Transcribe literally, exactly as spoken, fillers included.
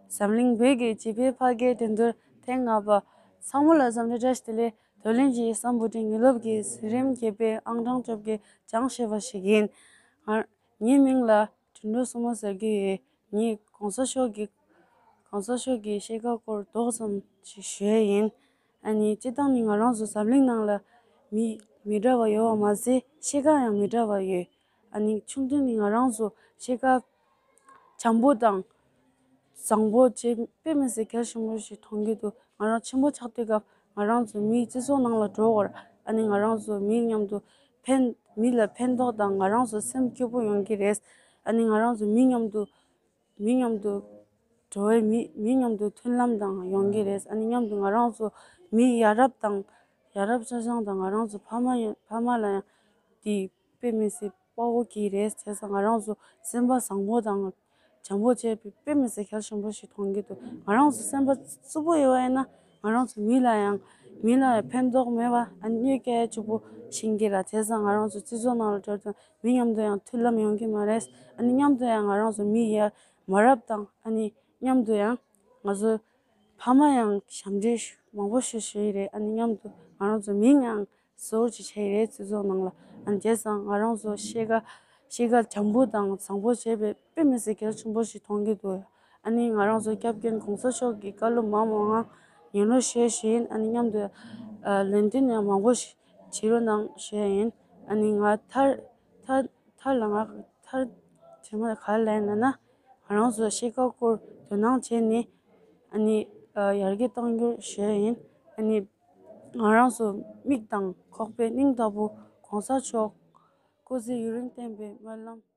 འཛམ་གླིང་བོད་ཀྱི་བྱིས་པའི་ཕ་སྐད་འགྲན་བསྡུར་ཐེངས་ལྔ་པ། ཚང་མ་ལ་འཚམས་འདྲི་བཀྲ་ཤིས་བདེ་ལེགས། དོན་གླིང་གཞིས་སམ་བུ་ཊི་ངེས་སློབ་ཀྱི་གཟི་རིམ་བརྒྱད་པའི་ཨང་གྲངས་བཅོ་བརྒྱད་སྦྱང་ཤེས་པ་ཞིག་ཡིན། ང་ངའི་མིང་ལ་དོན་གྲུབ་བསམ་གྲུབ་ཟེར་གྱི་ཡོད། ངས་གོང་ས་མཆོག་གི་གོང་ས་མཆོག་གི་ཤེས་བྱ་སྐོར་ཏོག་ཙམ་ཞིག་ཞུ་ཡ་ཡིན། ཨ་ནི་སྤྱིར་བཏང་ནི་ང་རང་ཚོ་འཛམ་གླིང་ནང་ལ་མི་མི་འདྲ་བ་ཡོད་པ་མ་ཟད་ཤེས་བྱ་ཡང་མི་འདྲ་བ་ཡོད། ཨ་ནི་ཆུང་དུས་ནས་ང་རང་ཚོ་ཤེས་བྱ་འཇམ་པོ་དང་བཟང་པོ་བྱེད་དཔེ་མི་སྲིད་གལ་ཆེན་པོ་ཞིག་མཐོང་གི་འདུག་ང་རང་ཆེན་པོ་ཆགས་དུས་སྐབས་ང་རང་ཚོ་མིའི་སྤྱི་ཚོགས་ནང་ལ་འགྲོ་དགོས། ཨ་ནི་ང་རང་ཚོ་མི་མཉམ་དུ་ཕན་མི་ལ་ཕན་ཐོགས་དང་ང་རང་ཚོ་སེམས་སྐྱིད་པོ་ཡོང་གི་རེད། ཨ་ནི་ང་རང་ཚོ་མི་མཉམ་དུ་མི་མཉམ་དུ་འགྲོ་བའི་མི་མི་མཉམ་དུ་མཐུན་ལམ་དང་ཡོང་གི་རེད། ཨ་ནི་མཉམ་དུ་ང་རང་ཚོ་མི་ཡ་རབས་དང་ཡ་རབས་ཆ་ཚང་དང་ང་རང་ཚོ་ཕ་མ་ཡང་ཕ་མ་ལ་ཡང་དེ་དཔེ་མི་སྲིད་དཔའ་བོ་གི་རེད། བྱས་ཙང་ང་རང་ཚོ་སེམས་པ་བཟང་པོ་དང་བྱམས་པོ་བྱས་པའི་དཔེ་མི་སྲིད་གལ་ཆེན་པོ་ཞིག་མཐོང་གི་འདུག་ང་རང་ཚོ་སེམས་པ་རྩུབ་པོ་ཡོད་པ་ཡིན་ན་ང་རང་ཚོ་མི་ལ་ཡང་མི་ལ་ཡང་ཕན་ཐོགས་མེད་པ་ཨ་ནི་གནོད་སྐྱེལ་ཕྱུག་པོ་ཤིང་གི་ར། བྱས་ཙང་ང་རང་ཚོ་སྤྱི་ཚོགས་ནང་ལ་འགྲོ་དུས་མི་མཉམ་དུ་ཡང་མཐུན་ལམ་ཡོང་གི་མ་རེད། ཨ་ནི་མཉམ་དུ་ཡང་ང་རང་ཚོ་མི་ཡ་མ་རབས་དང་ཨ་ནི་མཉམ་དུ་ཡང་ང་ཚོ་ཕ་མ་ཡང་ཞབས་འདྲེན་ཞུ་མང་པོ་ཞིག་ཞུ་ཡི་རེད། ཨ་ནི་མཉམ་དུ་ང་རང་ཚོ་མིང་ཡང་ཟུར་ཅིག་བྱས་ཡི་རེད་སྤྱི་ཚོགས་ནང་ལ། ཨ་ནི་བྱས་ཙང་ང་རང་ཚོ་ཤེས་བྱ་ཤེས་བྱ་བྱམས་པོ་དང་བཟང་པོ་བྱས་པའི་དཔེ་མི་སྲིད་གལ་ཆེན་པོ་ཞིག་མཐོང་གི་འདུག་ཨ་ནི་ང་རང་ཚོ་སྐྱབས་མགོན་གོང་ས་མཆོག་གི་བཀའ་སློབ་མང་མང་ངང་ཉན་རོགས་ཞུ་ཞུ་ཡིན། ཨ་ནི་མཉམ་དུ་ཨ་ལན་ཏིན་ཡང་མང་པོ་ཞིག་བྱེད་རོགས་གནང་ཞུ་ཡ་ཡིན། ཨ་ནི་ང་མཐར་མཐར་མཐར་ལ་ང་མཐར་དྲི་མ་ག་རེ་ལན་ན་ན་ང་རང་ཚོ་ཤེས་བྱ་སྐོར་དོ་སྣང་བྱས་ནས་ཨ་ནི་ཨ་ཡར་རྒྱས་གཏང་རྒྱུ་ཞུ་ཡ་ཡིན། ཨ་ནི་ང་རང་ཚོ་མིག་དང་ཁོག་པའི་སྙིང་ལྟ་བུ་གོང་ས་མཆོག་སྐུ་ཚེ་ཡུན་རིང་བརྟན་པའི་སྨོན་ལམ།